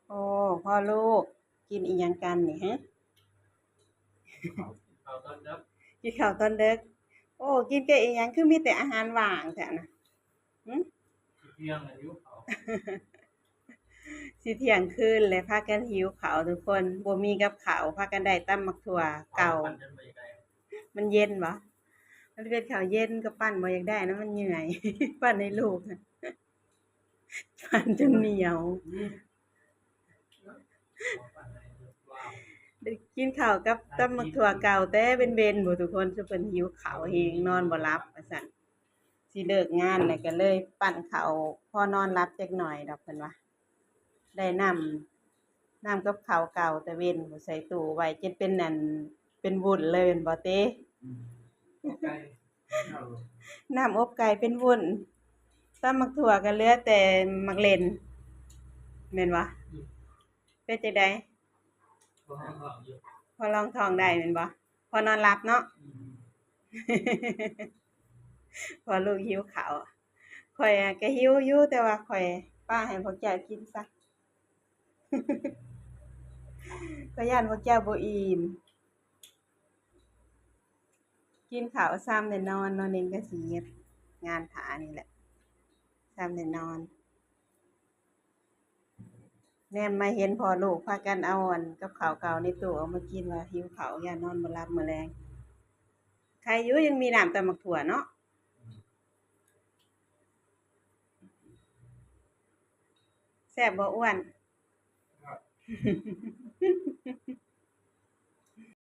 ໂອ້ ພໍ່ລູກ ກິນອີ່ຫຍັງກັນນີ້ຮະ? ເຂົ້າຕອນເດິກ ກິນເຂົ້າຕອນເດິກ. ໂອ້ ກິນແຕ່ອີ່ຫຍັງ ຄືມີແຕ່ອາຫານຫວານແທ້ນະ? ຫຶ? ຊິທ່ຽງແລ້ວຫິວເຂົ້າ ຊິທ່ຽງຄືນແລ້ວ ພາກັນຫິວເຂົ້າທຸກຄົນ ບໍ່ມີກັບເຂົ້າ ພາກັນໄດ້ຕຳໝາກຖົ່ວເກົ່າ ມັນເຢັນບໍ່? ມັນເປັນເຂົ້າເຢັນກໍປັ້ນບໍ່ຢາກໄດ້ນະ ມັນເມື່ອຍ ປັ້ນໃຫ້ລູກ ປັ້ນຈົນໜຽວ. ໄດ້ກິນເຂົ້າກັບຕຳໝາກຖົ່ວເກົ່າແຕ່ເວັນໆ ພຸ້ນທຸກຄົນ ຊຸມເພິ່ນຫິວເຂົ້າແຮງ ນອນບໍ່ຫຼັບວ່າຊັ້ນ. ຊິເລີກງານແລ້ວກໍເລີຍປັ້ນເຂົ້າ ພໍນອນຫຼັບຈັກໜ່ອຍດອກ ເພິ່ນວ່າ. ໄດ້ນ້ຳ ນ້ຳກັບເຂົ້າເກົ່າແຕ່ເວັນ ໃສ່ຕູ້ໄວ້ ຈົນເປັນອັນ ເປັນວຸ້ນເລີຍແມ່ນບໍ່ເຕ? ອືມ ອົບໄກ່ ນ້ຳອົບໄກ່ເປັນວຸ້ນ ຕຳໝາກຖົ່ວກໍເຫຼືອແຕ່ໝາກເລັ່ນ ແມ່ນບໍ່? ອືມ ເປັນຈັ່ງໃດ? ພໍຮອງທ້ອງຢູ່ ພໍຮອງທ້ອງໄດ້ແມ່ນບໍ່? ພໍນອນຫຼັບເນາະ. ອືມ ພໍລູກຫິວເຂົ້າ ຂ້ອຍກໍຫິວຢູ່ ແຕ່ວ່າຂ້ອຍປະໃຫ້ພວກເຈົ້າກິນຊະ ຂ້ອຍຢ້ານພວກເຈົ້າບໍ່ອີ່ມ. ກິນເຂົ້າຊ້ຳແລ້ວນອນເນາະ ເນັ່ງກໍຊິເຮັດງານຖ້ານີ້ແຫຼະ ຊ້ຳແລ້ວນອນ. ແນມມາເຫັນພໍ່ລູກພາກັນເອົາອັນກັບເຂົ້າເກົ່າໃນຕູ້ອອກມາກິນ ວ່າຫິວເຂົ້າ ຢ້ານນອນບໍ່ຫຼັບມື້ແລງ. ໄຄຢູ່ ຍັງມີນ້ຳຕຳໝາກຖົ່ວເນາະ. ແຊບບໍ່ອ້ວນ? ແຊບ.